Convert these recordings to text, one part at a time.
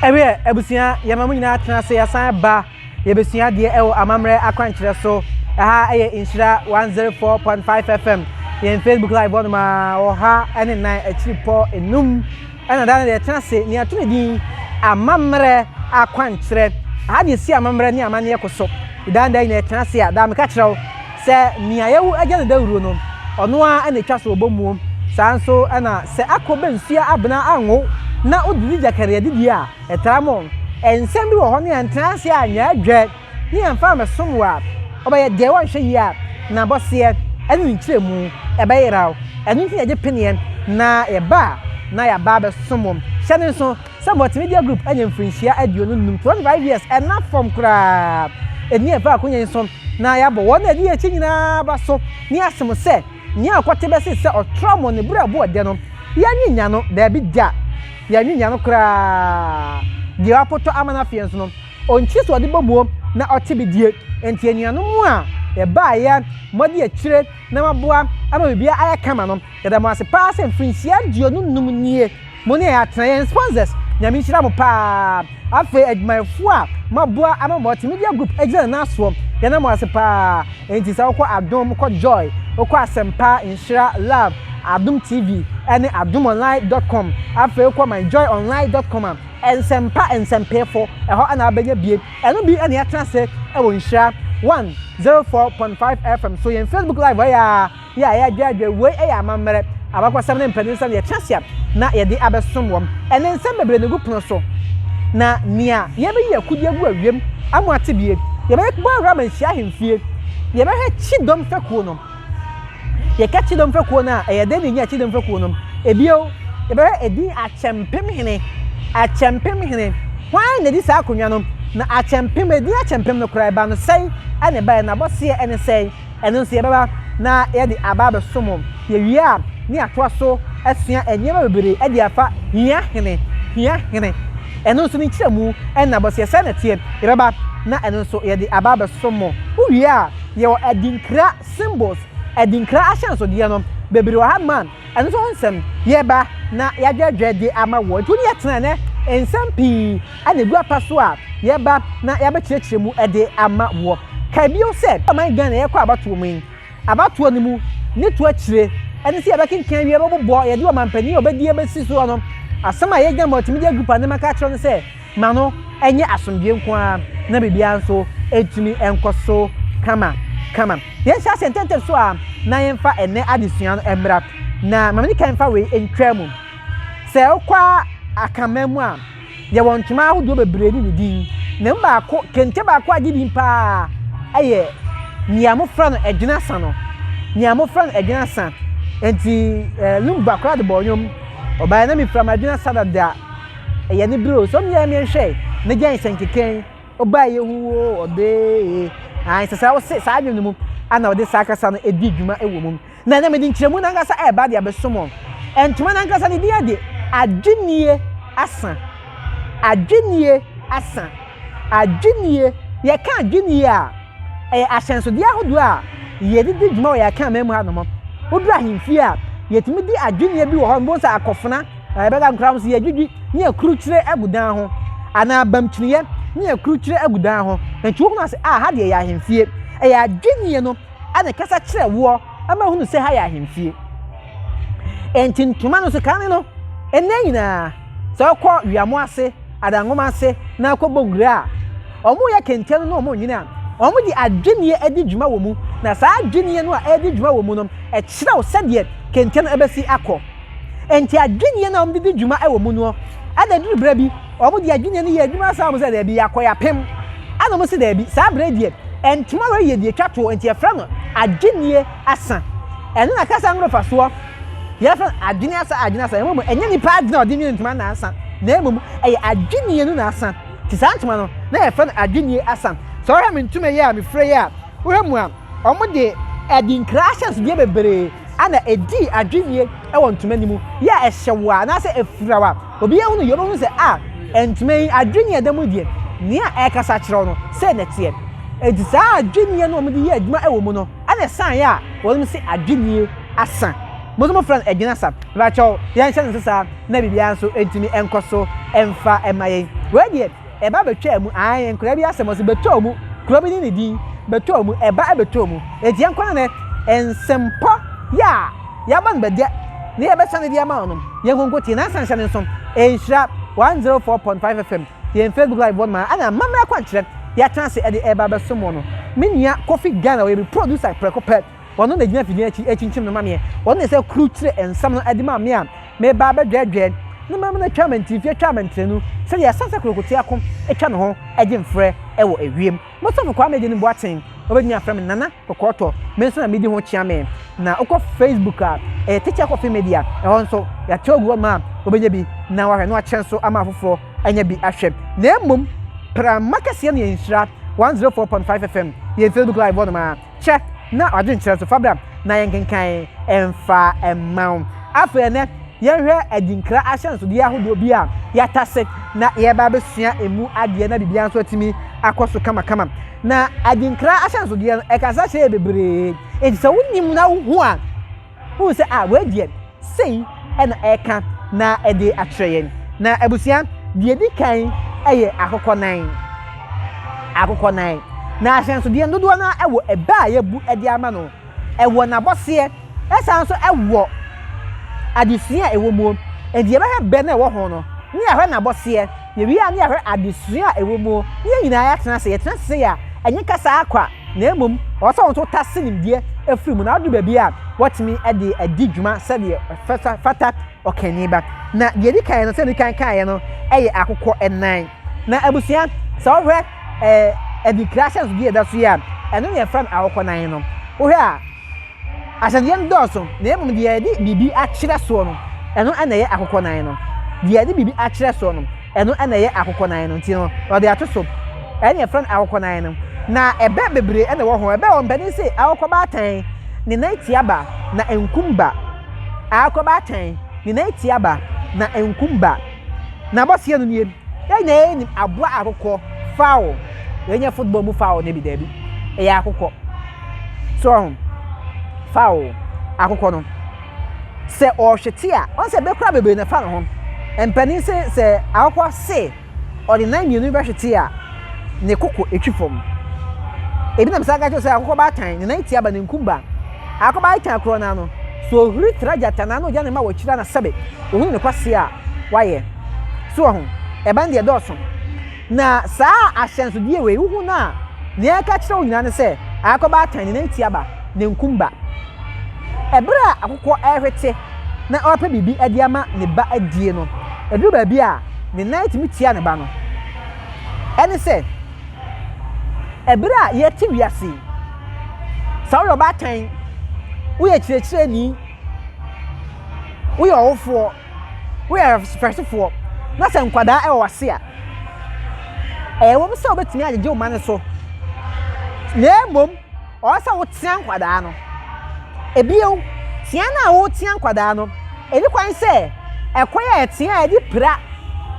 Ɛwiɛ, abusua, yɛma mo nyinaa tena ase, yɛasan ba, yɛbɛsua adeɛ ɛwɔ amammerɛ akwankyerɛ so. Ɛha ɛyɛ Nhyira 104.5 FM, yɛn Facebook live hɔ nom a, 104 akyiripɔ enum. Ɛna da no deɛ yɛtena ase, nea yɛato ne din amammerɛ akwankyerɛ. Ɛha deɛ ɛsi amammerɛ ne amanneɛ ko so. Daa ne daa nyinaa yɛtena ase a, daa meka kyerɛ wo sɛ nea yɛwo agya no dawuro no, ɔno ara na ɛtwa so ɔbɔ muo. Saa nso na sɛ akɔ bɛ nsuo abena anwo na wodidi gyakari adidie a, ɛtra mo. Nsɛm bi wɔ hɔ no yɛntena ase a nyɛ adwɛ ne yɛmfa ammɛsom wo a, ɔbɛyɛ deɛ wanhwɛ yie a, n'abɔseɛ ne ne nkyerɛmu ɛbɛyera wo. Ɛno nti na yɛgye peneɛ na yɛba a na yɛaba abɛsom wo. Hyɛ no nso sɛ Multimedia Group anya mfirinhyia 25, 25 years, ɛnna fam koraa. Ɛnni ɛfa akonya yi so na yɛabɔ wɔn a ɛdi yɛn akyi nyinaa aba so ne yɛasom sɛ nea ɔkɔte bɛse sɛ ɔtra mo ne berɛ a ɛbo ɔdɛ no, yɛanyinya no, daabi da, yɛanyinya no koraa. Deɛ wapotɔ ama no afeɛ nso no, ɔnkyiri sɛ ɔde bɔ muo na ɔte bi die. Enti anuanom a yɛbaeɛ, moadi akyire na moaboa ama biribiara ayɛ kama no, yɛda mo ase paa sɛ mfirinhyia 25 nie mo ne yɛn atena, yɛn sponsors, Nyame nhyira mo paa. Afei adwumayɛfoɔ a moaboa ama Multimedia Group agyina ne nan soɔ, yɛda mo ase paa. Enti sɛ wokɔ Adom, wokɔ Joy, wokɔ Asɛmpa, Nhyira, Love, Adom TV, ɛne adomonline dot com, afei wokɔ myjoyonline dot com a, Nsɛmpa nsɛmpefo, ɛhɔ na wobɛnya bie. Ɛno bi na yɛatena ase wɔ Nhyira 104.5 FM so, yɛn Facebook Live hɔ yi ara, yɛ a yɛadwaadwa. Wei yɛ amammerɛ, abakɔsɛm ne mpaninsɛm na yɛtena ase a na yɛde abɛsom wɔn. Ɛnnɛ nsɛm bebree na ɛgu pono so, na nea yɛbɛyi akodi agu awiem ama ate bie. Yɛbɛbɔ awura Manhyia Ahemfie, yɛbɛhwɛ Kyidɔm Fekuo no. Yɛka Kyidɔm fekuo no a, ɛyɛ dɛn na yɛnya Kyidɔm fekuo no? Ebio, yɛbɛhwɛ edin Akyɛmpemhene. Akyɛmpemhene. Hwan na ɛdi saa akonnwa no? Na Akyɛmpem, edin Akyɛmpem no koraa, ɛbaa no sɛn na ɛbaeɛ? N'abɔseɛ ne sɛn? Ɛno nso yɛbɛba na yɛde aba abɛsom mo. Yɛwie a, ne yɛatoa so asua nneɛma bebree de afa Hia Hene, Hia Hene. Ɛno nso ne nkyerɛmu ne n'abɔseɛ, sɛn na ɛteɛ? Yɛbɛba na ɛno nso yɛde aba abɛsom mo. Wowie a, yɛwɔ adinkra symbols, adinkra ahyɛnsodeɛ no bebree wɔ ha ma ɛno nso ho nsɛm yɛba na yɛadwɛdwɛ de ama woɔ. Nti wo ne yɛtena ɛnɛ, nsɛm pii na ɛgu apa so a yɛba na yɛabɛkyerɛkyerɛ mu de ama woɔ. Kae bio sɛ ɔman Ghana yɛkɔ abatoɔ mu yi, abatoɔ no mu ne to akyire ɛne sɛ yɛbɛkenkan awie yɛbɛbobɔ yɛde ɔmanpanin a ɔbɛdi abɛsi soɔ no asɛm a yɛgyina Multimedia Group anim aka akyerɛ no sɛ Ma no nyɛ asomdwoeɛ nko ara na biribiara nso ntumi nkɔ so kama kama. Yɛnhyɛ aseɛ ntɛmntɛm so ara na yɛmfa ɛnnɛ adesua no mmra. Na ma mene kan mfa wei ntwa mu. Sɛ wokɔ Akanman mu a, yɛwɔ ntoma ahodoɔ bebree ne ne din. Na emu baako, kente baako a agye din paa yɛ nea wɔfrɛ no Adwenasa no. Nea wɔfrɛ no Adwenasa. Enti eh, Lumba koraa de bɔɔ nnwom. Ɔbaeɛ na mefira m'adwenasa dada. Ɛyɛ ne bere o. Sɛ ɔmo yɛ me nhwɛ ne gya nsɛnkeka yi ɔbaa yɛ hu o ɔdɔ ee. Ae sɛ saa ɔse saa adwene no mu ana ɔde saa kasa no edi dwuma wɔ mu. Na ɛnɛ mede nkyerɛmu no ankasa ɛreba de abɛsom wɔn. Ntoma no ankasa ne din de adwennie asa. Adwennie asa. Adwennie, yɛka adwennie a, ɛyɛ ahyɛnsodeɛ ahodoɔ a yɛde di dwuma wɔ yɛn akanman mu hanom. Woduru ahemfie a, yɛtumi di adwennie bi wɔ hɔ, wobɛhu sɛ akɔfena, na yɛbɛka nkora ho sɛ yɛdwidwi ne yɛkurukyire agu dan ho, anaa bamkyiniiɛ ne yɛkurukyire agu dan ho. Nti wohunu ase, a ha deɛ ɛyɛ ahemfie. Ɛyɛ adwennie no na ɛkasa kyerɛ woɔ ma wohunu sɛ ha yɛ ahemfie. Enti ntoma no nso kane no, ɛnnɛ nyinaa, sɛ wokɔ Wiamo ase, Adanwoma ase na akɔbɔ nwura a, wɔyɛ kente no na wɔnwene a, wɔde adwenneɛ adi dwuma wɔ mu, na saa adwenneɛ no a ɛredi dwuma wɔ mu no, ɛkyerɛ wo sɛdeɛ kente no bɛsi akɔ. Enti adwenneɛ no a wɔde di dwuma wɔ mu no, ɛna ɛduru berɛ bi, wɔde adwenneɛ no yɛ adwuma saa, wɔn sɛ daabi, yɛakɔ yɛapem. Ɛna wɔn sɛ daabi, saa berɛ deɛ, ntoma wei yɛ deɛ ɛtwa toɔ, enti yɛfrɛ no adwenneɛ asa. Ɛno na kasa ngorofasoɔ. Yɛfrɛ no adwene asa, adwene asa. Mmom ɛnyɛ nipa adwene a ɔde nwene ntoma na asa, na mmom ɛyɛ adwennie no na asa. Nti saa ntoma no, na yɛfrɛ no adwennie asa. Sɛ wohwɛ me ntoma yi a mefira yi a, wohwɛ mu a, wɔde adinkra ahyɛnsodeɛ bebree ana ɛdii adwennie wɔ ntoma no mu. Yɛ a ɛhyɛ wo a, anaasɛ ɛfira wo a, obiara hunu yie, ɔbɛhunu sɛ a, ntoma yi, adwennie a ɛda mu deɛ, nea ɛrekasa kyerɛ wo no, sei na ɛteɛ. Enti saa adwennie no a wɔde yɛ adwuma wɔ mu no, ɛna ɛsaeɛ a wɔnom se adwennie asa. Mo nso mofrɛ no Adwinasa. Mepakyɛw, yɛnhyɛ no nso saa na biribiara nso ntumi nkɔ so mfa mma yɛn. Wei deɛ, ɛba bɛtwaa mu, ae, nkwadaa bi asɛm, ɔse bɛtɔɔ mu, kuro bi ne ne din, bɛtɔɔ mu, ɛba bɛtɔɔ mu. Enti yɛnkɔ no nɛ, nsɛmpɔ yɛ a yɛabɔ no bɛdɛ na yɛbɛsane de ama wo no, yɛnkɔ nkɔtie. Nansa nhyɛ no nso, Nhyira 104.5 FM. Yɛn Facebook live hɔ nom ara na amammerɛ akwankyerɛ yɛatena ase de reba abɛsom wo no. Me nua Kofi Ghana, ɔyɛ me producer prɛko pɛ. Ɔno na gyina afidie no akyi rekyinkyim no ma meɛ. Ɔno na ɛsɛ krukyire nsɛm no de ma me a meba abɛdwɛɛdwɛɛ ne ma no atwa amantimfi atwa amantiranu sɛdeɛ ɛsane sɛ krokotia ko atwa ne ho gye mfrɛ wɔ ewiem. Mo sɔfo Kwame Agyenim Boateng, wobɛtumi afrɛ me Nana. Kɔkɔɔ tɔ, me nso na medi ho kyea me. Na wokɔ Facebook a, ɛyɛ Teacher Coffee Media, ɛhɔ nso yɛakyerɛw agu hɔ ma a wobɛnya bi na wahwɛ na wakyerɛ nso ama afoforɔ anya bi ahwɛ. Na mmom prama kɛseɛ no yɛ Nhyira 104.5 FM, yɛn Facebook Live hɔ nom ara. Kyɛ na w'adwenkyerɛ nso fa bra na yɛnkenkan mfa mma wo. Afei ɛnnɛ yɛnhwɛ adinkra ahyɛnsodeɛ ahodoɔ bi a yɛatase na yɛreba abɛsua ɛmu adeɛ na biribiara nso atumi akɔ so kamakama. Na adinkra ahyɛnsodeɛ no, ɛkasa kyerɛ yɛ bebree. Enti sɛ wonim na wohu a, wohu sɛ a wei deɛ sei na ɛreka na ɛde akyerɛ yɛn. Na abusua, deɛ ɛdi kan yɛ akokɔ nan. Akokɔ nan. Na ahyɛnsodeɛ no dodoɔ no ara wɔ ɛbɛ a yɛabu de ama no. Ɛwɔ n'abɔseɛ, ɛsan nso ɛwɔ adesua a ɛwɔ mu. Enti yɛbɛhwɛ bɛ no a ɛwɔ ho no, ne yɛahwɛ n'abɔseɛ. Yɛwie a, ne yɛahwɛ adesua a ɛwɔ mu, ne yɛn nyinaa yɛatena ase. Yɛtena ase sei a, ɛnyɛ kasa ara kwa, na mmom ɛwɔ sɛ wo nso wotase nimdeɛ firi mu, na woduru baabi a, woatumi de adi dwuma sɛdeɛ ɛfata ɔkanni ba. Na deɛ ɛdi kan no, sɛdeɛ medi kan kaeɛ no, yɛ akokɔ nan. Na abusua, sɛ wohwɛ ɛɛ adikra ahyɛnsodeɛ a ɛda so yi a, ɛno na yɛfrɛ no akokɔ nan no. Wohwɛ a, Ahyɛnsodeɛ no dɔɔso, na mmom deɛ yɛde biribi akyerɛ soɔ no, ɛno na ɛyɛ akokɔnan no. Deɛ yɛde biribi akyerɛ soɔ no, ɛno na ɛyɛ akokɔnan no. Nti no, wɔde ato so. Ɛno na yɛfrɛ no akokɔnan no. Na ɛbɛ bebree na ɛwɔ ho. Ɛbɛ wɔ mpanin se, akokɔbaatan, ne nan tia ba, na nkum ba. Akokɔbaatan, ne nan tia ba, na nkum ba. N'abɔseɛ no nie. Yɛn nyinaa yɛnim aboa akokɔ, fowl. Wei nyɛ football mu fowl no bi, daabi. Ɛyɛ akokɔ. So ɔho? Fowl, akokɔ no. Sɛ ɔrehwete a, ɔn sɛ bɛkura bebree na ɛfa ne ho. Mpanin se sɛ akokɔ se ɔde nan mmienu bɛhwete a, ne koko etwi fam. Ebi nam saa ka kyerɛ sɛ akokɔ baatan, ne nan tia ba, ne nkum ba. Akokɔ baatan korɔ no ano, sɛ ohuri tra gyata na ano gya ne ma wɔ akyiri a na sɛbe ohunu ne kwasea a wayɛ. So ɔho? Ɛba no deɛ ɛdɔɔso. Na saa ahyɛnsodeɛ wei, wohu no a, nea ɛka kyerɛ wo nyinaa ne sɛ, akokɔbaatan, ne nan tia ba, ne nkum ba. Ɛberɛ a akokɔ rehwete na ɔrepɛ biribi de ama ne ba adie no, ɛduru baabi a, ne nan tumi tia ne ba no. Ɛne sɛ, ɛberɛ a yɛte wiase yi, sɛ woyɛ ɔbaatan, woyɛ kyerɛkyerɛni, woyɛ ɔwofoɔ, woyɛ fɛsofoɔ na sɛ nkwadaa wɔ w'ase a, ɛwɔ mu sɛ wobɛtumi agyegye wo ma no so, na mmom ɔwɔ sɛ wotea nkwadaa no. Ebio, tea no a wotea nkwadaa no, ɛni kwan sɛ ɛkwan a ɛtea a ɛde pira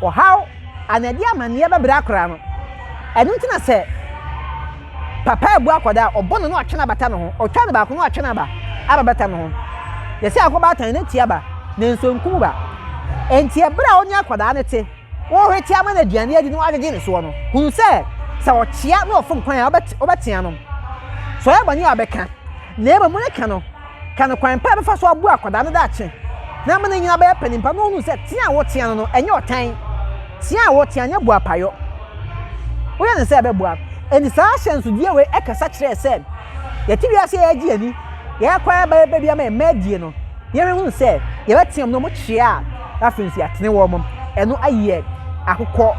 ɔhaw anaa ɛde amanneɛ bɛbrɛ akwadaa no. Ɛno nti na sɛ Papa abu akwadaa a, ɔbɔ no na watwe no abata ne ho. Ɔtwa no baako na watwe no aba abɛbata ne ho. Yɛsɛ akɔbaatan na tia ba, na nso nkum ba. Enti ɛberɛ a wo ne akwadaa no te, worehwete ama no aduane adi na woagyegye ne soɔ no, hunu sɛ, sɛ ɔkyea na ɔfom kwan a, wobɛtea no. Sɛ ɔyɛ bɔne a, wobɛka. Na mmom woreka no, ka no kwan pa a ɛbɛfa so aboa akwadaa no daakye na ama no anyini abɛyɛ panin pa na wahunu sɛ tea a wotea no no, ɛnyɛ ɔtan. Tea a wotea nyɛ boapayɔ. Woyɛ no sɛ ɛbɛboa. Enti saa ahyɛnsodeɛ wei kasa kyerɛɛ sɛ yɛte wiase a yɛregye yɛn ani, yɛrekɔ aba yɛba bi ama yɛn mma adie no, yɛhunu sɛ yɛbɛteam na wɔkyea a, na afei nso yɛatene wɔn. Ɛno ayɛ akokɔ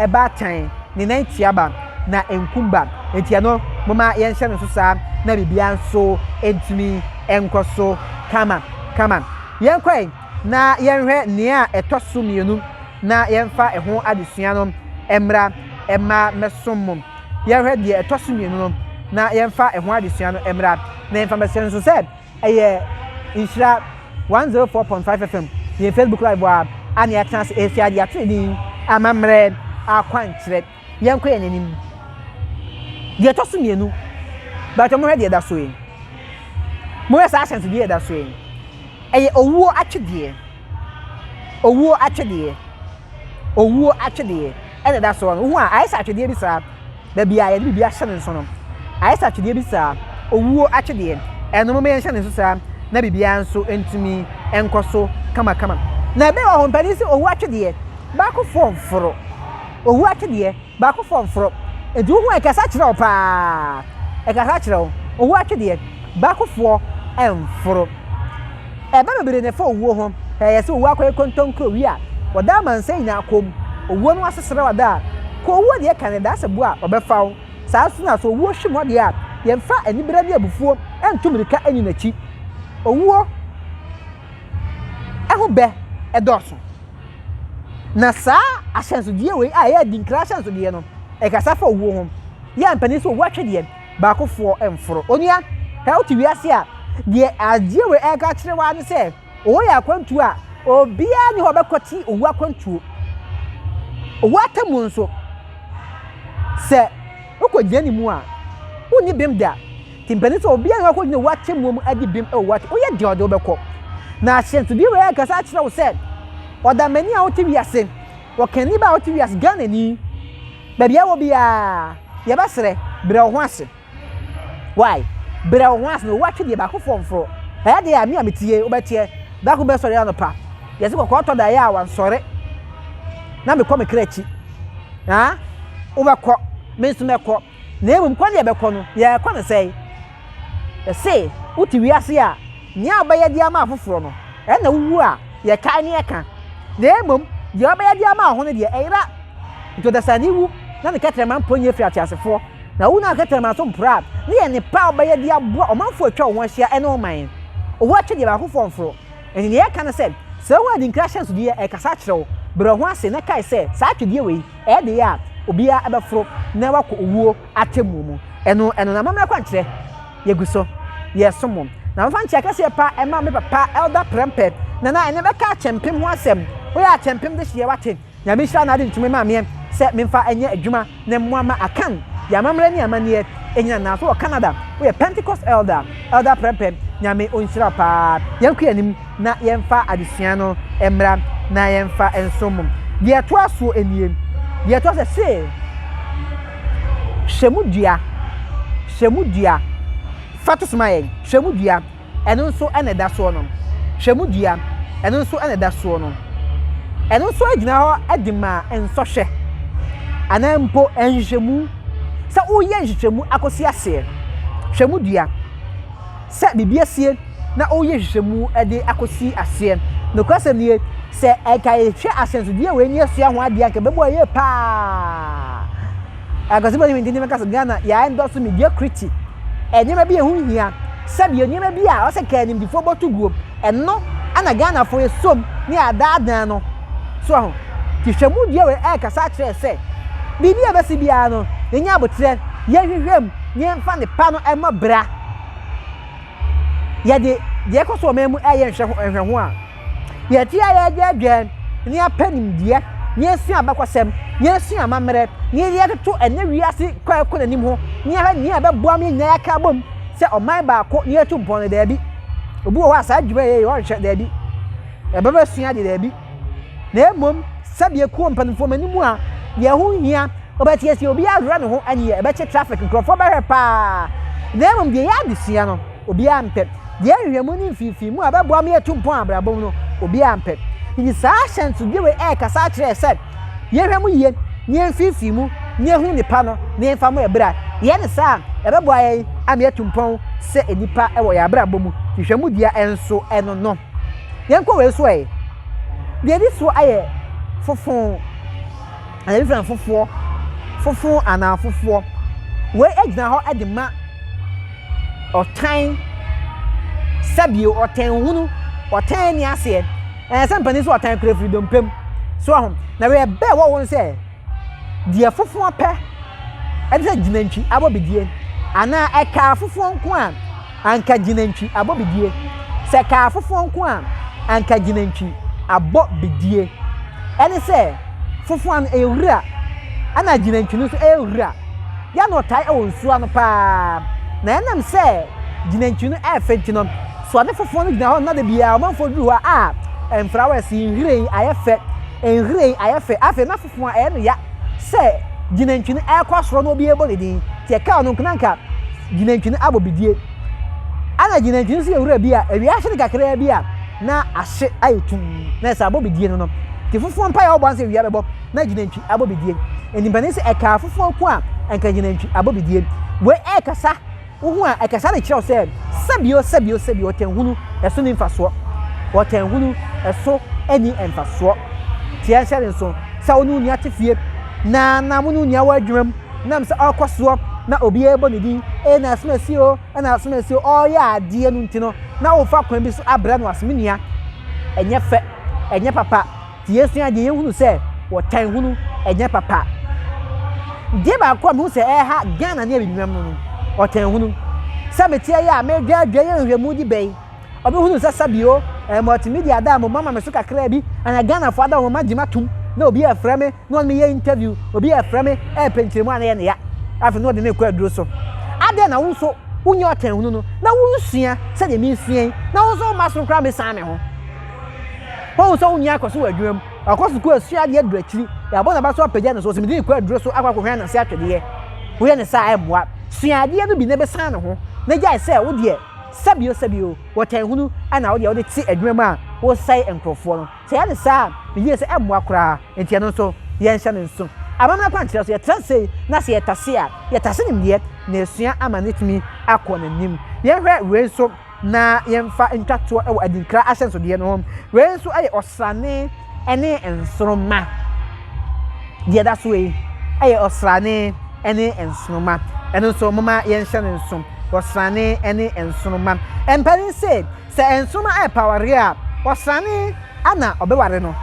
baatan, ne nan tia ba, na ɛnkum ba. Enti ɛno, momma yɛnhyɛ no nso saa na biribiara nso ntumi nkɔ so kama kama. Yɛnkɔ ɛ na yɛnhwɛ nea ɛtɔ so mmienu na yɛmfa ɛho adesua no mmra mma mmɛsom mo. Yɛnhwɛ deɛ ɛtɔ so mmienu no na yɛmfa ɛho adesua no mmra na yɛmfa mmɛsrɛ nso sɛ ɛyɛ Nhyira 104.5 FM yɛn Facebook live a a na yɛatena ase ɛresua adeɛ ato ne din amammerɛ akwankyerɛ. Yɛnkɔ yɛn anim. Deɛ ɛtɔ so mmienu, bàtɛ mohwɛ deɛ ɛda so yi. Mohwɛ saa ahyɛnsodeɛ ɛda so yi. Ɛyɛ owuo atwedeɛ. Owuo atwedeɛ. Owuo atwedeɛ ɛna ɛda soɔ no. Wohu a, ayɛ sɛ atwedeɛ bi saa. Baabi a yɛde biribi ahyɛ ne nso no, ayɛ sɛ atwedeɛ bi saa. Owuo atwedeɛ. Ɛno momma yɛnhyɛ ne nso saa na biribiara nso ntumi nkɔ so kamakama. Na ɛbɛyɛ wɔ hɔ mpanin sɛ owuo atwedeɛ baakofoɔ mforo. Owuo atwedeɛ. Baakofoɔ mforo. Enti wohu a ɛkasa kyerɛ wo paa. Ɛkasa kyerɛ wo. Owuo atwedeɛ. Baakofoɔ mforo. Ɛba bebree na ɛfa owuo ho. Ɛyɛ sɛ owuo akɔyɛ kontonkuro wi a wɔda amansan nyinaa kɔn mu. Owuo no asesere wo ada a, kɔ owuo deɛ ka ne daasɛ bo a ɔbɛfa wo. Saa nso na sɛ owuo hwim hɔ deɛ a, yɛmfa anibere ne abufuo nto mmirika nni n'akyi. Owuo ho bɛ dɔɔso. Na saa ahyɛnsodeɛ wei a ɛyɛ adinkra ahyɛnsodeɛ no, ɛkasa fa owuo ho. Yɛ a mpanin sɛ owuo atwedeɛ, baakofoɔ mforo. Onua, hwɛ wote wiase a, deɛ adeɛ wei ɛreka akyerɛ wo ara ne sɛ, owuo yɛ akwantuo a obiara nni hɔ a ɔbɛkwati owuo akwantuo. Owuo atemmuo nso, sɛ wokɔgyina ne mu a, wonni bem da. Nti mpanin sɛ obiara nni hɔ a ɔkɔgyina owuo atemmuo mu adi bem wɔ owuo atemmuo. Woyɛ deɛ ɔde wobɛkɔ. Na ahyɛnsodeɛ wei ɛrekasa akyerɛ wo sɛ, ɔdamani a wote wiase, ɔkanni ba a wote wiase, Ghanani, baabi a wɔ biara, yɛbɛsrɛ, brɛ wo ho ase. Why? Brɛ wo ho ase na owuo atwedeɛ baakofoɔ mforo. Ɛyɛ deɛ a me a metie, wobɛteɛ. Da ko bɛsɔre anɔpa, yɛse kɔkɔɔ tɔ daeɛ a wansɔre. Na mekɔ me kra akyi. Ha? Wobɛkɔ, me nso mɛkɔ. Na mmom kwan a yɛbɛkɔ no, yɛrekɔ no sɛn? Ɛse wote wiase a, nea wobɛyɛ de ama afoforɔ no, ɛna wowu a, yɛkae ne yɛka. Na mmom deɛ wobɛyɛ de ama wo ho no deɛ, ɛyera. Nti ɔdasani wu na ne kɛtrɛma mpo nyɛ firi ateasefoɔ. Na wowu na wo kɛtrɛma so mpora a, ne yɛ nnepa a wobɛyɛ de aboa ɔmanfoɔ a atwa wo ho ahyia ne wo man. Owu akyɛdeɛ baakofoɔ mforo. Enti nea yɛreka ne sɛ, sɛ wohu adinkra ahyɛnsodeɛ a, ɛrekasa akyerɛ wo. Brɛ wo ho ase na kae sɛ saa atwedeɛ wei, ɛyɛ deɛ a obiara bɛforo na wakɔ owuo atemmuo mu. Ɛno, ɛno na amammerɛ kwankyerɛ. Yɛgu so, yɛresom mo. Na momfa nkyea kɛseɛ pa mma me papa Elder Prempeh. Nana, ɛnnɛ mɛka akyɛmpem ho asɛm. Woyɛ akyɛmpem dehyeɛ, woate? Nyame nhyira na ade ntumi maa meɛ sɛ memfa nyɛ adwuma na mmoa ma Akan yɛ amammerɛ ne amanneɛ nyina nanso wɔ Canada woyɛ Pentecost Elder, Elder Prɛmpɛ Nyame ɔnhyira wo paa. Yɛnkɔ yɛn anim na yɛmfa adesua no mmra na yɛmfa nsom mo. Deɛ ɛtoa soɔ nie, deɛ ɛtoa so se hwɛ mu dua, hwɛ mu dua, fa to so ma yɛn, hwɛ mu dua. Ɛno nso na ɛda soɔ no. Hwɛ mu dua, ɛno nso na ɛda soɔ no. Ɛno nso gyina hɔ de ma nsɔhwɛ anaa mpo nhwehwɛmu. Sɛ woyɛ nhwehwɛmu akɔsi aseɛ, hwɛ mu dua. Sɛ biribi asie na woyɛ nhwehwɛmu de akɔsi aseɛ. Nokwasɛm nie, sɛ ɛka yɛhwɛ ahyɛnsodeɛ wei ne yɛsua ho adeɛ a, anka ɛbɛboa yie paa. Akwasi bɔ ne hwene mɛka sɛ Ghana yɛ endorse mediocrity. Nneɛma bi a ɛho hia, sɛdeɛ nneɛma bi a ɔsɛ ka animdifoɔ bɔ to guo, ɛno ana Ghanafoɔ yɛsom ne adaadaa no. So aho? Nti hwɛ mu deɛ wei ɛrekasa akyerɛ sɛ biribi a ɛbɛsi biara no, yɛnya aboterɛ, yɛnhwehwɛ mu, na yɛmfa ne pa no mmɔ bra. Yɛde deɛ ɛkɔ so wɔ ɔman mu ɛyɛ nhwɛho a, Yɛte a yɛredwɛɛdwɛɛ na yɛapɛ nimdeɛ, na yɛasua abakɔsɛm, na yɛasua amammerɛ, na yɛde atoto ɛnnɛ wiase kɔ a ɛkɔ n'anim ho, na yɛahwɛ nea ɛbɛboa ma yɛn nyinaa yɛaka abom sɛ ɔman baako na yɛatu mpɔn no, daabi. Obi wɔ hɔ a saa adwuma yɛ yɛ ɔnhwɛ, daabi. Ɛbɛbɛsua adeɛ, daabi. Na mmom sɛdeɛ kuo mpanimfoɔ m'anim a deɛ ɛho hia wɔbɛte asie obiara ahwehwɛ ne ho ɛneɛ ɛbɛkye traffic nkurɔfoɔ bɛhwɛ paa. Na mmom deɛ ɛyɛ adesua no obiara mpɛ. Deɛ nhwehwɛmu ne mfimfinimu a ɛbɛboa ma yɛatu mpɔn abrabɔ mu no, obiara mpɛ. Enti saa ahyɛnsodeɛ wei ɛrekasa akyerɛ sɛ yɛnhwɛ mu yie na yɛmfimfini mu na yɛhunu nnepa no na yɛmfa mmɔ yɛn bra. Yɛyɛ no saa a, ɛbɛboa yɛn ama yɛatu mpɔn sɛ nnipa wɔ yɛn abrabɔ mu. Nhwehwɛmu dua nso ɛno no. Yɛnkɔ wei so ɛ. Deɛ ɛdi soɔ ayɛ fofo. Anaa ebi frɛ no fofoɔ. Fofo anaa fofoɔ. Wei gyina hɔ de ma ɔtan. Sɛbio ɔtan hunu, ɔtan nni aseɛ. Ɛɛ sɛ mpanin sɛ ɔtan kura firi dompe mu. So aho. Na wei ɛbɛ ɛwɔ ho sɛ deɛ fofoɔ pɛ ɛne sɛ gyinantwi abɔ bidie anaa ɛkaa fofoɔ nko a anka gyinantwi abɔ bidie. Sɛ ɛkaa fofoɔ nko a anka gyinantwi abɔ bidie. Ɛne sɛ fofoɔ no ɛyɛ wura ɛna gyinantwi no nso ɛyɛ wura. Yɛ na ɔtae wɔ nsuo ano paa. Na ɛnam sɛ gyinantwi no ɛyɛ fɛ nti no, So ade foforɔ no gyina hɔ na da biara ɔmanfoɔ duru hɔ a, ah, mfrawɛs yi, nhwiren yi ayɛ fɛ, nhwiren yi ayɛ fɛ. Afei na foforɔ a ɛyɛ no ya sɛ gyinantwi no ɛrekɔ soro na obi rebɔ ne din. Nti ɛkaa ɔno nko na nka gyinantwi no abɔ bidie. Ana gyinantwi no nso yɛ wura bi a awia ahye no kakraa bi a na ahye ayɛ tumm na ɛsɛ abɔ bidie no no. Nti foforɔ mpaeɛ a wɔbɔ ansa awia bɛbɔ na gyinantwi abɔ bidie. Nti mpanin sɛ ɛkaa foforɔ nko a nka gyinantwi abɔ bidie. Wei ɛrekasa Wohu a, ɛkasa de kyerɛ wo sɛ, sɛbio, sɛbio, sɛbio, ɔtanhunu, ɛso nni mfasoɔ. Ɔtanhunu, ɛso nni mfasoɔ. Nti yɛnhyɛ no nso sɛ wo ne wo nua te fie, na na mo ne wo nua wɔ adwuma mu, nam sɛ ɔrekɔ soɔ na obi rebɔ ne din, ee na asɛm asi o, ɛna asɛm asi o, ɔreyɛ adeɛ no nti no, na wofa kwan bi so abrɛ no ase, me nua, ɛnyɛ fɛ, ɛnyɛ papa. Nti yɛsua adeɛ yɛhunu sɛ wɔtan hunu ɛnyɛ papa. Deɛ baako a mehu sɛ ɛha Ghana ne abibimam no no, ɔtan hunu. Sɛ meteɛ yɛ a medwadwa yɛ nhwɛmu di bɛn. Ɔbi hunu sɛ sɛbio eh, multimedia ada a mo mama me so kakraa bi ana Ghanafoɔ ada wɔn magye matom na obi ɛfrɛ me na ɔne me yɛ interview, obi ɛfrɛ me ɛɛpɛ nkyerɛmu a na ɛyɛ ne ya. Afei na ɔde me kɔ aduro so. Adɛn na wo nso wonyɛ ɔtan hunu no na wonsua sɛdeɛ mesua yi na wo nso womma so koraa mesan me ho. Wahu sɛ wo nua akɔ so wɔ adwuma mu, wakɔ sukuu asua adeɛ aduru akyiri, yɛabɔ n'aba so apagya no so, ɔsɛ mede no kɔ aduro so akɔ akɔhwɛ ananse atwedeɛ. Woyɛ no saa a ɛmmoa. Sua adeɛ no bi na bɛsan ne ho, na gyae sɛ wo deɛ sɛbio sɛbio, wɔtɛn hunu na wo deɛ wode te adwuma mu a wosɛe nkurɔfoɔ no. Sɛ yɛyɛ no saa a, megye di sɛ ɛmmoa koraa. Enti ɛno nso yɛnhyɛ no nso. Amammerɛ akwankyerɛ so, yɛtra sei na sɛ yɛtase a, yɛtase nimdeɛ na yɛsua ama no atumi akɔ n'anim. Yɛnhwɛ wei nso. na yɛmfa ntwa toɔ wɔ adinkra ahyɛnsodeɛ no ho. Wei nso yɛ ɔsrane ne nsoromma. Deɛ ɛda so yi yɛ ɔsrane ne nsoromma. Ɛno nso moma yɛnhyɛ no nso. Ɔsrane ne nsoromma. Mpanin se sɛ nsoromma ɛrepa awareɛ a, ɔsrane ana ɔbɛware no.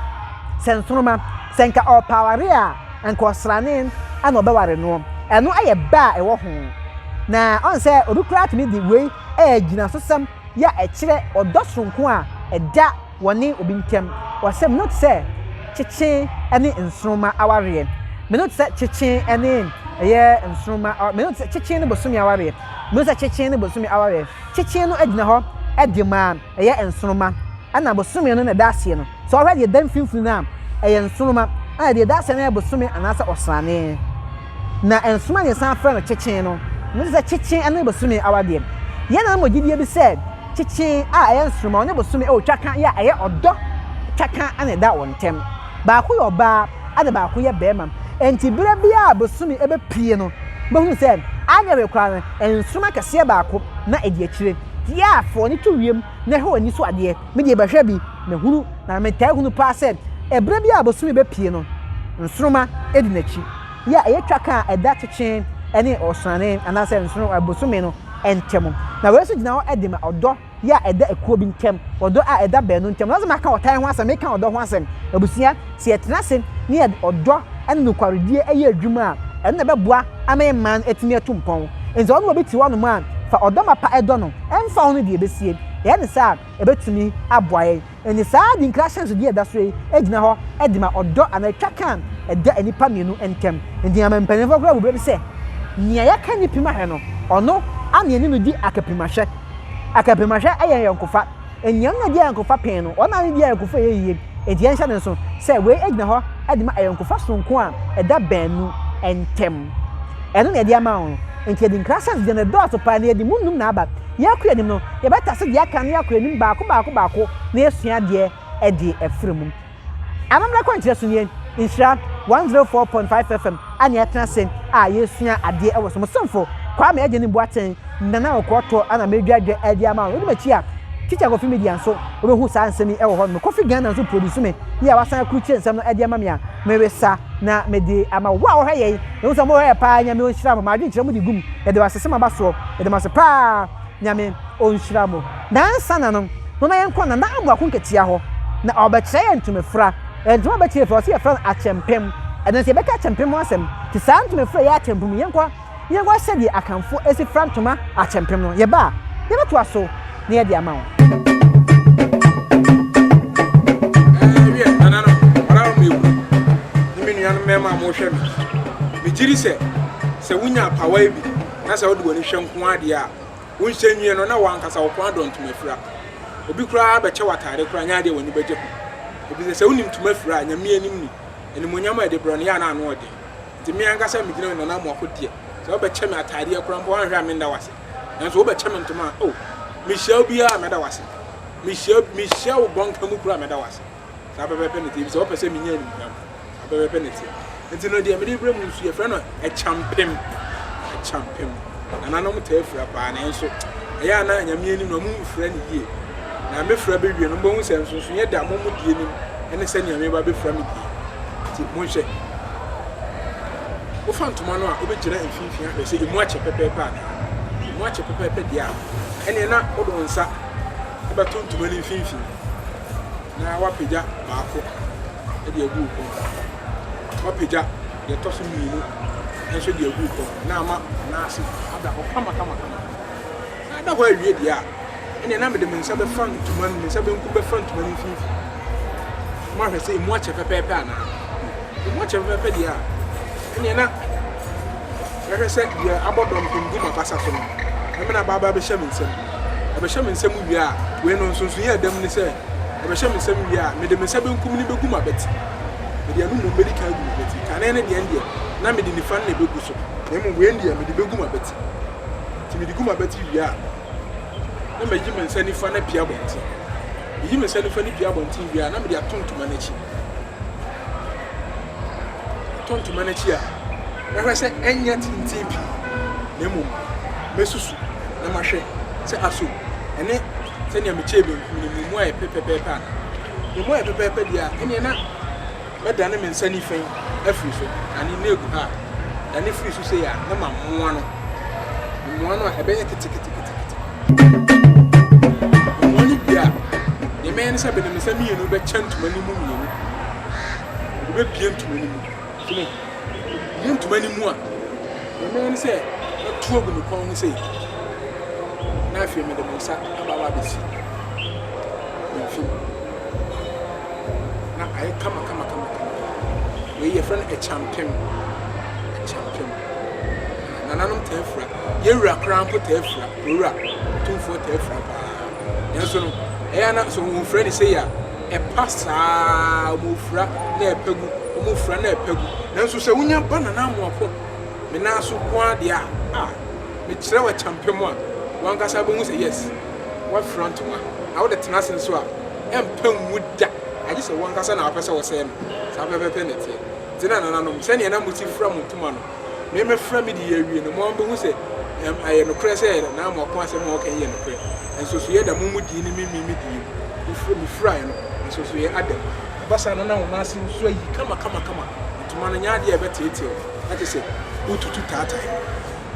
Sɛ nsoromma, sɛ nka ɔrepa awareɛ a, nka ɔsrane ana ɔbɛware noɔ. Ɛno yɛ bɛ a ɛwɔ ho. Na ɔn sɛ obi koraa tumi de wei yɛ gyinasosɛm yɛ a ɛkyerɛ ɔdɔ soronko a ɛda wɔne obi ntam. Wɔsɛ me no te sɛ kyekye ne nsoromma awareɛ. Me no te sɛ kyekye ne ɛyɛ nsoromma, me no te sɛ kyekye ne bosome awareɛ. Me no te sɛ kyekye ne bosome awareɛ. Kyekye no gyina hɔ de ma ɛyɛ nsoromma, ɛna bosome no na ɛda aseɛ no. Sɛ wohwɛ deɛ ɛda mfimfini no a, ɛyɛ nsoromma, ɛna deɛ ɛda aseɛ no yɛ bosome anaasɛ ɔsrane. Na nsoromma na yɛsan frɛ no kyekye no. Ɛno kyerɛ sɛ kyekye ne bosome awadeɛ. Yɛn nananom wɔ gyidie bi sɛ kyekye a ɛyɛ nsoromma, ɔne bosome wɔ twaka yɛ a ɛyɛ ɔdɔ twaka na ɛda wɔn ntam. Baako yɛ ɔbaa ɛna baako yɛ barima. Enti berɛ biara a bosome bɛpue no, wobɛhunu sɛ anyɛ hwee koraa no, nsoromma kɛseɛ baako na ɛdi akyire. Tia fa w'ani to wiem na hwɛ w'ani so adeɛ. Me deɛ bɛhwɛ bi, mehunu, na metaa hunu paa sɛ ɛberɛ biara a bosome bɛpue no, nsoromma di n'akyi. Yɛ a ɛyɛ twaka a ɛda kyekyee ne ɔsrane anaasɛ nsono bosome no ntam. Na wei nso gyina hɔ de ma ɔdɔ yɛ a ɛda ekuo bi ntam, ɔdɔ a ɛda baanu ntam. Na sɛ maka ɔtan ho asɛm, meka ɔdɔ ho asɛm. Abusua, sɛ yɛtena ase na yɛde ɔdɔ ne nokwaredie yɛ adwuma a, ɛno na ɛbɛboa ama yɛn man atumi atu mpɔn. Enti sɛ wo ne obi te hɔnom a, fa ɔdɔ mapa dɔ no, ɛmfa ho ne deɛ ɛbɛsie. Yɛyɛ no saa a, ɛbɛtumi aboa yɛn. Enti saa adinkra ahyɛnsodeɛ a ɛda so yi gyina hɔ de ma ɔdɔ anaa twaka a ɛda nnipa mmienu ntam. Enti ama mpanimfoɔ koraa bu bɛ bi sɛ, Nea yɛaka ne pim ahwɛ no, ɔno ara na yɛne no di akapimahwɛ. Akapimahwɛ yɛ ayɔnkofa. Nea ɔne no di ayɔnkofa pɛn no, ɔno ara ne di ayɔnkofa a ɛyɛ yie. Enti yɛnhyɛ no nso sɛ wei gyina hɔ de ma ayɔnkofa soronko a ɛda baanu ntam. Ɛno na yɛde ama wo no. Enti yɛde nkrasɛm deɛ no ɛdɔɔso paa na yɛde mu nnum na aba. Yɛrekɔ yɛn anim no, yɛbɛtase deɛ aka no akɔ anim baako baako baako na yɛasua adeɛ de afiri mu. Amammerɛ kwankyerɛ so nie, Nhyira 104.5 FM a na yɛatena ase a yɛresua adeɛ wɔ so. Mo somfo Kwame Agyenim Boateng, Nana Ɔkɔɔtɔ na meredwadwa de ama wo. Wodi m'akyi a, Teacher Kofi Media nso wobɛhu saa nsɛm yi wɔ hɔnom. Kofi Ghana nso produce me yɛ a wasan akrukyire nsɛm no de ama me a meresa na mede ama wo. Wo a wohwɛ yɛn, mehu sɛ mohwɛ yɛ paa, Nyame ɔnhyira mo. M'adwenkyerɛ mode gu mu, yɛde wo ase sɛ moaba soɔ. Yɛda mo ase paa, Nyame ɔnhyira mo. Na ansa na no, momma yɛnkɔ Nana Amoako Nketia hɔ na ɔbɛkyerɛ yɛn ntomefra. Ntoma a ɔbɛkyerɛ fira, ɔse yɛfrɛ no akyɛmpem. Ɛno nso yɛbɛka akyɛmpem ho asɛm. Nti saa ntomefra yi yɛ akyɛmpem yi, yɛnkɔ. Yɛnhwɛ sɛdeɛ Akanfoɔ si fra ntoma akyɛmpem no. Yɛba a, yɛbɛtoa so na yɛde ama wo. Ɛɛ wiɛ, nananom, ɔdarom ewu, ne me nuanom mmarima a mohwɛ me, megye di sɛ, sɛ wunya apawa yi bi na sɛ wode w'ani hwɛ nko ara deɛ a, wonhyɛ nwie no na w'ankasa wo kɔn adɔ ntoma fira. Obi koraa bɛkyɛ wo ataade koraa nyɛ adeɛ a w'ani bɛgye ho. Efisɛ sɛ wonim ntoma fira a, Nyame anim ni, animuonyam a ɛde brɛ no, yɛ a na ano ɔden. Nti me ankasa megyina Nana Amoako deɛ, sɛ wobɛkyɛ me ataadeɛ koraa mpo woanhwɛ a menda wo ase. Nanso wobɛkyɛ me ntoma a, oh, mehyia wo biara a mɛda wo ase. Mehyia, mehyia wo bɔnka mu koraa a mɛda wo ase. Saa pɛpɛɛpɛ na ɛteɛ, efisɛ wopɛ sɛ menya animuonyam. Saa pɛpɛɛpɛ na ɛteɛ. Nti no deɛ mede rebrɛ mu nso yɛfrɛ no ɛkyampem. Ɛkyampem. Nananom taa fira paa nanso ɛyɛ a na Nyame anim no ɔmo mfira no yie. Na mefira bɛwie no mobɛhu sɛ nsonsonoeɛ da mo mo deɛ nim ɛne sɛnea meba bɛfira me deɛ. Nti monhwɛ. Wofa ntoma no a wobɛgyina mfimfini ahwɛ sɛ ɛmu akyɛ pɛpɛɛpɛ anaa. Ɛmu akyɛ pɛpɛɛpɛ deɛ a ɛneɛ na wode wo nsa bɛto ntoma no mfimfini na woapagya baako de agu wo kɔn mu. Woapagya deɛ ɛtɔ so mmienu nso de agu wo kɔn mu na ama nan ase ada hɔ kamakamakama. Na ada hɔ awie deɛ a, ɛnneɛ na mede me nsa bɛfa ntoma no, me nsa benkum bɛfa ntoma no mfimfini. Mahwɛ sɛ emu akyɛ pɛpɛɛpɛ anaa. Emu akyɛ pɛpɛɛpɛ deɛ a, ɛnneɛ na mɛhwɛ sɛ deɛ abɔ dɔmpem gu m'abasa so no, ɛmena aba aba abɛhyɛ me nsam. Ɛbɛhyɛ me nsam wie a, wei no nsonsonoeɛ a ɛda mu ne sɛ, ɛbɛhyɛ me nsam wie a, mede me nsa benkum no bɛgu m'abati. Mede ɛno mmom bɛdi kan agu m'abati. Kane no deɛ ɛndeɛ, na mede nifa no na ɛbɛgu so, na mmom wei deɛ, mede bɛgu m'abati. Nti mede gu m'abati wie a, na mayi me nsa nifa no apue abɔnten. Meyi me nsa nifa no pue abɔnten wie a, na mede ato ntoma no akyi. Meto ntoma no akyi a, mɛhwɛ sɛ ɛnyɛ tenten pii, na mmom mɛsusu na mahwɛ sɛ aso ɛne sɛnea mekyɛɛ benkum no mu mu ayɛ pɛpɛpɛɛpɛ anaa. Emu ayɛ pɛpɛɛpɛ deɛ a, ɛnneɛ na mɛdane me nsa nifa yi afiri so, dane na egu ha a, dane firi so sei a, na mamoa no. Memoa no a, ɛbɛyɛ keteketekete. Memoa no wie a, deɛ mɛyɛ ne sɛ mede me nsa mmienu bɛkyɛ ntoma no mu mmienu. Mede bɛbue ntoma no mu. So mo, mebue ntoma no mu a, deɛ mɛyɛ ne sɛ mɛto agu me kɔn ho sei, na afei mede me nsa aba aba abɛsi me mfe mu. Na ayɛ kama kama kama kama. Wei yɛfrɛ no ɛkyampem. Ɛkyampem. Nananom taa fira. Yɛn wura koraa mpo taa fira. Owura Otumfoɔ taa fira paa. Nanso no, ɛyɛ a na sɛ wɔfira no sei a, ɛpa saa ara. Wɔfira na ɛpa gu, wɔfira na ɛpa gu. Nanso sɛ wonya ba Nana Amoako me nan so nko ara deɛ a, ah, mekyerɛ wo ɛkyampem a, w'ankasa bɛhu sɛ yes, woafira ntoma. Na wode tena ase nso a, ɛmpa ngu da, agye sɛ wo ankasa na wopɛ sɛ wosɛe no. Saa pɛpɛɛpɛ na ɛteɛ. Nti na nananom, sɛdeɛ na mosi fira mo ntoma no, me mɛfira me deɛ awie no, mo ara mobɛhu sɛ ɛm, ɛyɛ nokorɛ sɛ na mo ako asɛm a wɔka yi yɛ nokorɛ. Nsosoeɛ da mo mo die ne me me me die mu. Mofira, mefiraeɛ no, nsosoeɛ ada mu. Ɛba saa no na wo nan ase nso ayi kama kama kama. Ntoma no nyɛ adeɛ a ɛbɛteetee wo, na kyerɛ sɛ wotutu taatae.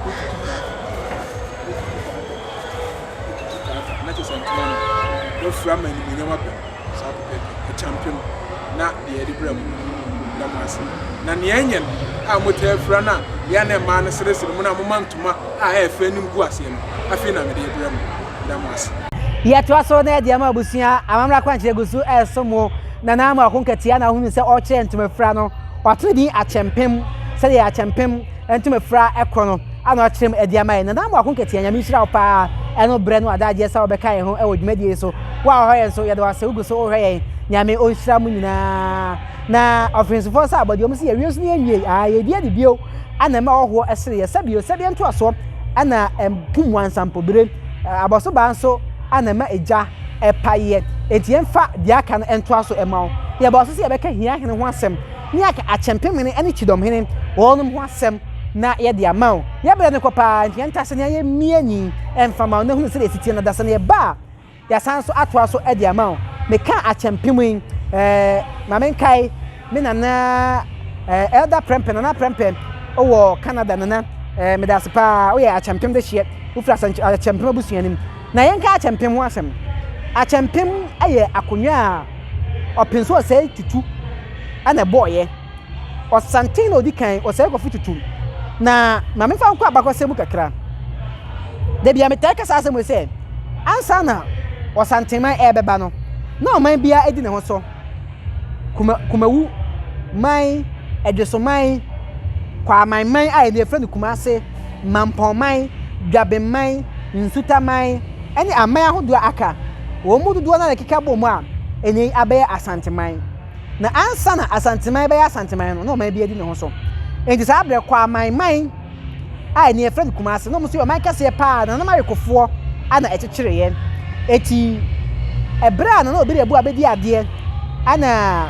Wotutu taatae. Wotutu taatae. Wotutu taatae. Na kyerɛ sɛ ntoma no, woafira ma animuonyam aba mu. Saa pɛpɛɛpɛ. Ɛkyampem na deɛ yɛde brɛ mo no, meda mo ase. Na nea ɛnyɛ no a motaa fira no a yɛ a na mmaa no seresere mo no a moma ntoma a ɛyɛ fɛ anim gu aseɛ no, afei na mede rebrɛ mo. Meda mo ase. Yɛtoa so na yɛde ama abusua amammerɛ akwankyerɛ gu so resom wo. Nana Amoako Nkatia na wohunu sɛ ɔrekyerɛ ntoma fira no, wato ne din Akyɛmpem sɛdeɛ Akyɛmpem ntoma fira korɔ no ana ɔkyerɛ mu de ama yɛn. Nana Amoako Nkatia, Nyame nhyira wo paa ɛno berɛ no adagyeɛ sɛ wobɛka yɛn ho wɔ dwumadie yi so. Wo a wohwɛ yɛn nso, yɛda wo ase wogu so wohwɛ yɛn. Nyame ɔnhyira mo nyinaa. Na ɔfensofoɔ sɛ abɔdeɛ ɔmo se yɛwie nso ne yɛnwie. Aa yɛdi adi bio ana ɛma ɔhoɔ ɛsere yɛ sɛ bio sɛdeɛ ntoasoɔ ana ɛkum wansampobire abɔso baa nso ana ɛma egya ɛpa yɛ. Enti yɛmfa deɛ aka no ntoa so ɛma wo. Yɛbɔɔ so sɛ yɛbɛka hia hene ho asɛm ne aka akyɛmpemhene ne kyidɔmhene wɔnom ho asɛm na yɛde ama wo. Yɛbrɛ no kɔ paa nti yɛntase na yɛmmie ani mfa ma wo na hunu sɛdeɛ ɛsi teɛ na da sɛ na yɛba a Yɛasan nso atoa so de ama wo. Meka akyɛmpem yi, eh, ma menkae me nana eh, Elder Prempeh, Nana Prempeh wɔ Canada. Nana, eh, meda ase paa, woyɛ akyɛmpem de hyeɛ, wofiri akyɛmpem abusua no mu. Na yɛnka akyɛmpem ho asɛm. Akyɛmpem yɛ akonnwa a Ɔpenso Osei Tutu na ɛbɔɔyɛ. Ɔsanten na odi kan, Osei Kofi Tutu. Na ma memfa nkɔ abakɔsɛm mu kakra. Da bi a metaa ka saa asɛm wei sɛ, ansa na Ɔsantenman ɛrebɛba no, na ɔman biara di ne ho so. Kuma, Kumawu man, Ɛdweso man, Kwaman man a ɛnɛ yɛfrɛ no Kumase, Mampɔn man, Dwaben man, Nsuta man, ne aman ahodoɔ a aka. Wɔn mu dodoɔ no ara na ɛkeka bɔɔ mu a ɛnnɛ yi abɛyɛ Asanteman. Na ansa na Asanteman bɛyɛ Asanteman no, na ɔman bi adi ne ho so. Enti saa berɛ Kwaman man a ɛnnɛ yɛfrɛ no Kumasi no, wɔn nso yɛ ɔman kɛseɛ paa, nananom awekofoɔ na ɛkyekyereeɛ. Enti ɛberɛ a Nana Obiri Abuah bɛdi adeɛ na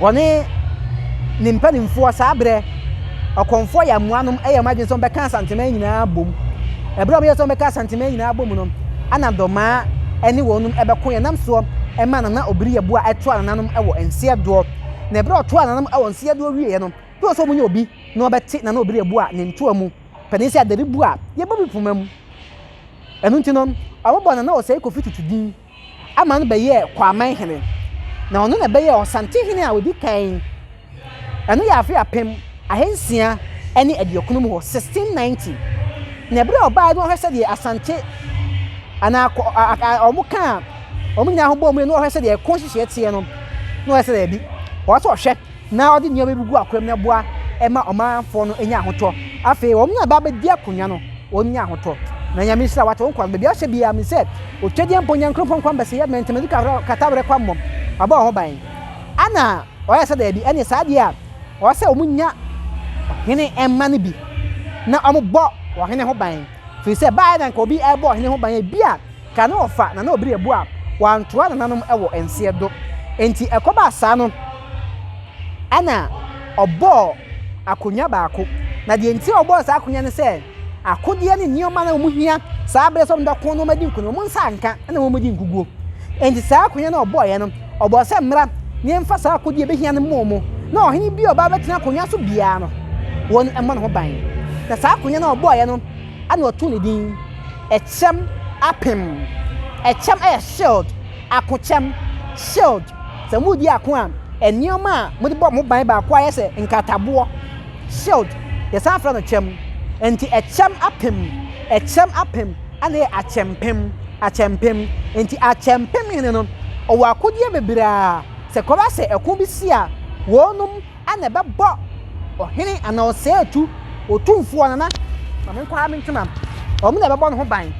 wɔne ne mpanimfoɔ saa berɛ Ɔkɔmfoɔ Yamoah nom yɛ wɔn adwene sɛ wɔbɛka Asanteman nyinaa abom. Ɛberɛ a wɔyɛ sɛ wɔbɛka Asanteman nyinaa abom no, ana Dɔmaa ne wɔnom bɛko yɛ nam soɔ ma Nana Obiri Yeboah toaa nananom wɔ nseɛdoɔ. Na ɛberɛ a ɔtoaa nananom wɔ nseɛdoɔ wieɛ no, na wɔ sɛ wɔnya obi na ɔbɛte Nana Obiri Yeboah ne ntoa mu panin sɛ adari bu a yɛbɔ bi poma mu. Ɛno nti no, wɔbɔɔ Nana Osei Kofi Tutu din ama no bɛyɛɛ Kwaman hene. Na ɔno na ɛbɛyɛɛ Ɔsantehene a ɔdi kan. Ɛno yɛ afe 1690 mu hɔ, 1690. Na ɛberɛ a ɔbaeɛ no ɔhwɛ sɛdeɛ Asante anaa wɔn kaa wɔn nyinaa ho bɔɔ mu na ɔhwɛ sɛdeɛ ɛko nhyehyɛeɛ teɛ no, na ɔyɛ sɛ daabi, ɔwɔ sɛ ɔhwɛ na ɔde nneɛma bi gu akwan mu na ɛboa ma ɔmanfoɔ no nya ahotɔ. Afei wɔn a ba bɛdi akonnwa no, wɔn nya ahotɔ. Na Nyame nhyira wate wo nkwa no baabi a ɔhyɛ biara me sɛ otwadeɛ mpo Nyankoropɔn kwan bɛsɛ yɛ mɛntɛmɛdu katawerɛ kwammɔ wabɔ wo ho ban. Ana ɔyɛ sɛ daabi ɛne saa deɛ a ɔwɔ sɛ wɔn nya ɔhene mma no bi na wɔn bɔ ɔhene ho ban firi sɛ baeɛ na nka obi ɛbɔ ɔhene ho ban ebi a ka ne ɔfa na na obiri abu a wantoa nananom wɔ nseɛ do enti ɛkɔbaa saa no ɛna ɔbɔɔ akonwa baako na deɛ nti a ɔbɔɔ saa akonwa no sɛ akodeɛ ne nneɛma na wɔn hia saa berɛ sɛ wɔn bɛko na wɔn adi nkonim wɔn nsa anka ɛna wɔn di nkuguo enti saa akonwa no ɔbɔɔyɛ no ɔbɔɔ sɛ mmra na yɛmfa saa akodeɛ bɛhia no mmɔ mu na ɔhene bi a ɔba bɛtena akonwa so biara no wɔn mmɔ ne ho ban na saa akonwa no ɔbɔɔyɛ no ɛna ɔtoo ne din Ɛkyɛm apem. Ɛkyɛm yɛ shield, akokyɛm, shield. Sɛ moredi ako a, nneɛma a mode bɔ mo ban baako ayɛ sɛ nkataboɔ, shield, yɛsan frɛ no kyɛm. Nti ɛkyɛm apem, ɛkyɛm apem ɛna ɛyɛ akyɛmpem, akyɛmpem. Nti akyɛmpem hene no, ɔwɔ akodeɛ bebree a sɛ kɔba sɛ ɛko bi si a, wɔnom na ɛbɛbɔ ɔhene anaa ɔsɛetu, otumfoɔ nana, ma menkɔ ara mentwema, wɔn na ɛbɛbɔ ne ho ban,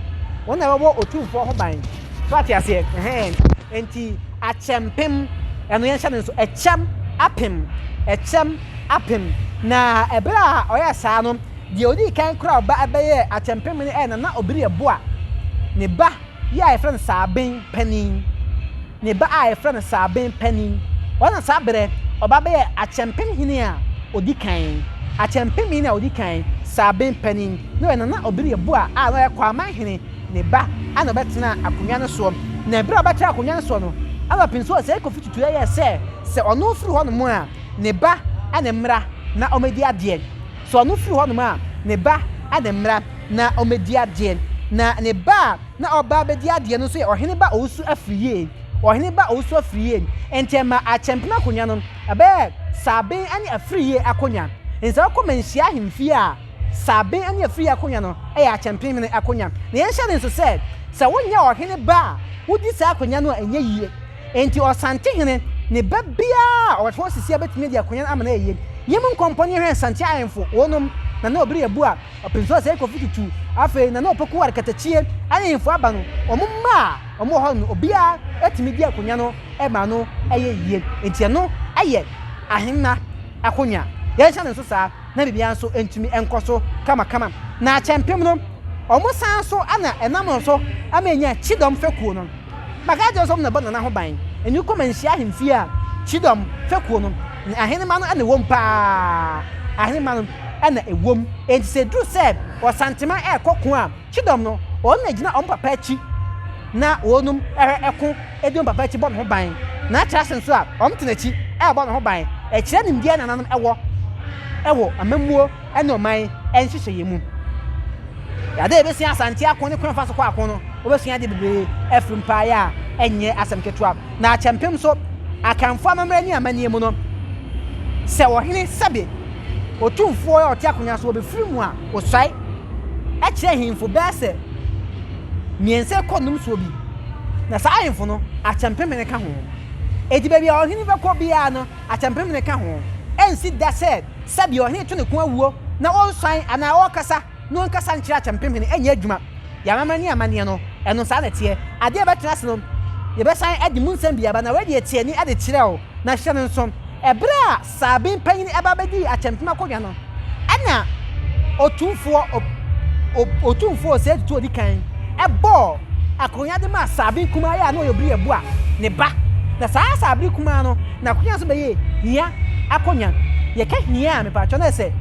wɔn na ɛbɛbɔ otumfoɔ ho ban. So ate aseɛ? Ɛhɛn. Enti akyɛmpem, ɛno yɛnhyɛ no nso, ɛkyɛm apem, ɛkyɛm apem. Na ɛberɛ a ɔyɛɛ saa no, deɛ ɔdii kan koraa ɔba ɛbɛyɛɛ akyɛmpem no ɛyɛ Nana Obiri-Aboa, ne ba yi a yɛfrɛ no Saaben panin. Ne ba a yɛfrɛ no Saaben panin. Ɔno na saa berɛ ɔba bɛyɛɛ Akyɛmpem hene a ɔdi kan. Akyɛmpem hene a ɔdi kan, Saaben panin, na ɔyɛ Nana Obiri Yeboah a na ɔyɛ Kwaman hene ne ba a na ɔbɛtenaa akonnwa no soɔ. Na berɛ a ɔbɛtenaa akonnwa no soɔ no, ɛna Ɔpinso Osei Kofi Tutu yɛɛ sɛ, sɛ ɔno firi hɔnom a, ne ba na mmra na ɔmmɛdi adeɛ. Sɛ ɔno firi hɔnom a, ne ba na mmra na ɔmmɛdi adeɛ. Na ne ba a na ɔreba abɛdi adeɛ no nso yɛ ɔhene ba Owusu Afriyie. Ɔhene ba Owusu Afriyie. Enti ɛma Akyɛmpem akonnwa no, ɛbɛyɛɛ Saaben ne Afriyie akonnwa. Enti sɛ wokɔ Manhyia ahemfie a, Saaben ne Afriyie akonnwa no yɛ Akyɛmpem hene akonnwa. Na yɛnhyɛ no nso sɛ, sɛ wonyɛ ɔhene ba a wodi saa akonnwa no a, ɛnyɛ yie. Enti Ɔsantehene ne ba biara a ɔwɔ hɔ sisi a bɛtumi adi akonnwa no ama no ayɛ yie. Yɛmmu nkɔmpɔ ne yɛnhwɛ Nsante ahemfo, wɔnom, Nana Obiri Yeboah, Ɔpinso Osei Kofi Tutu, afei Nana Opoku Ware Katakyie ne ahemfo aba no, wɔn mma a wɔwɔ hɔ no, obiara tumi di akonnwa no ma no yɛ yie. Enti ɛno yɛ ahemma akonnwa. Yɛnhyɛ no nso saa na biribiara nso ntumi nkɔ so kamakama. Na akyɛmpem no, wɔsan nso na ɛnam so ma yɛnya Kyidɔm fekuo no. Maka akyerɛ wo sɛ wɔn na ɛbɔ Nana ho ban. Ɛno kɔ Manhyia ahemfie a, Kyidɔm fekuo no, ahenemma no na ɛwom paa. Ahenemma no na ɛwom. Enti sɛ ɛduru sɛ Ɔsantema rekɔ ko a, Kyidɔm no, wɔn na ɛgyina wɔn papa akyi na wɔnom ɛko di wɔn papa akyi bɔ ne ho ban. Na atra ase nso a, wɔte n'akyi rebɔ ne ho ban. Ɛkyerɛ nimdeɛ a nananom wɔ wɔ amammuo ne ɔman nhyehyɛeɛ mu. Ade a yɛbɛsua Asante ako ne kwan fa so kɔ ako no, wobɛsua ade bebree afiri mu paa yɛ a ɛnyɛ asɛm ketewa. Na akyɛmpem nso, Akanfoɔ amammerɛ ne amanneɛ mu no, sɛ ɔhene sɛbe otumfoɔ a ɔte akonnwa so ɔbɛfiri mu a, ɔsuae kyerɛ ahemfo bɛyɛ sɛ mmiɛnsa kɔ num soɔ bi. Na saa ahemfo no, akyɛmpem hene ka ho. Enti baabi a ɔhene bɛkɔ biara no, akyɛmpem hene ka ho. Ɛnsi da sɛ sɛbe ɔhene to ne ko awuo na ɔnsuan anaa ɔrekasa na ɔnkasa nkyerɛ akyɛmpem hene, ɛnyɛ adwuma. Yɛn amammerɛ ne amanneɛ no. Ɛno saa na ɛteɛ. Adeɛ a ɛbɛtena ase no, yɛbɛsan de mu nsɛm bi aba, na wei deɛ tie ani de kyerɛ wo, na hyɛ no nso. Ɛberɛ a Sabin panyin ba bɛdii akyɛmpem akonnwa no, ɛnna Otumfoɔ Otumfoɔ Osei Tutu a Odi Kan bɔɔ akonnwa de maa Sabin kumaa yi a na ɔyɛ Obiri-Yeboah ne ba. Na saa Sabin kumaa no, n'akonnwa nso bɛyɛɛ hia akonnwa. Yɛka hia a, mepakyɛw, na ɛyɛ sɛ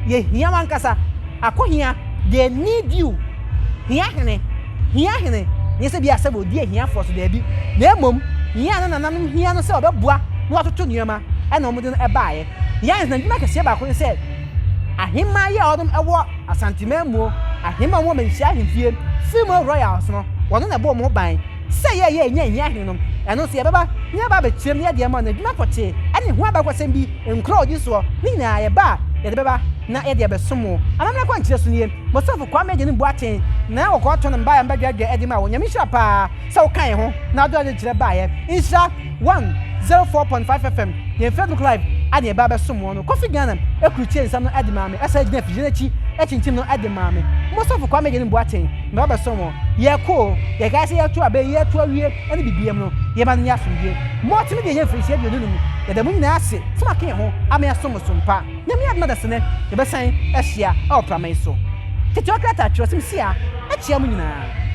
yɛhia wo ankasa. Akohia, they need you. Hia hene, hia hene, nyɛ sɛ bi a sɛ wɔdi ahiafoɔ so, daabi, na mmom hia a na nananom hia no sɛ wɔbɛboa na wɔatoto nneɛma ɛna wɔde no baeɛ. Hia hene n'adwuma kɛseɛ baako ne sɛ ahemman yi a wɔnom wɔ Asanteman muo, ahemman a wɔwɔ Manhyia ahemfie, Female Royals no, wɔno na ɛbɔ wɔn ho ban. Sɛ yɛyɛ yɛnya hia hene no, ɛno nso yɛbɛba na yɛaba abɛkyerɛ mu na yɛde ama no adwuma pɔtee ɛne ho abakɔsɛm bi, nkuro a ɔdi soɔ, ne nyinaa yɛba a yɛde bɛba na yɛde abɛsom wo. Amammerɛ akwankyerɛ so nie, Mosɔfo Kwame Agyenim Boateng na wɔkɔɔ to no mbaeɛ mbɛdwɛdwɛ de maa wo. Nyame nhyira paa sɛ wo ka yɛn ho na wode adwenkyerɛ baeɛ. Nhyira 104.5 FM, yɛn Facebook live a na yɛba abɛsom wo no. Kofi Ghana krukyee nsɛm no de maa me, ɛsan gyina afidie no akyi kyinkyim no de maa me. Mosɔfo Kwame Agyenim Boateng na wabɛsom wo. Yɛkɔ o, yɛkae sɛ yɛto aba yi, yɛto awie ne biribiara mu no, yɛma no nyɛ asomdwie. Multimedia yɛ mfirinhyia 25. Yɛda mo nyinaa ase sɛ moaka yɛn ho ama yɛasom mo som pa. Nyame adom adasene yɛbɛsan ahyia wɔ prama yi so. Ketewa krataa twerɛsɛm sia akyia mo nyinaa.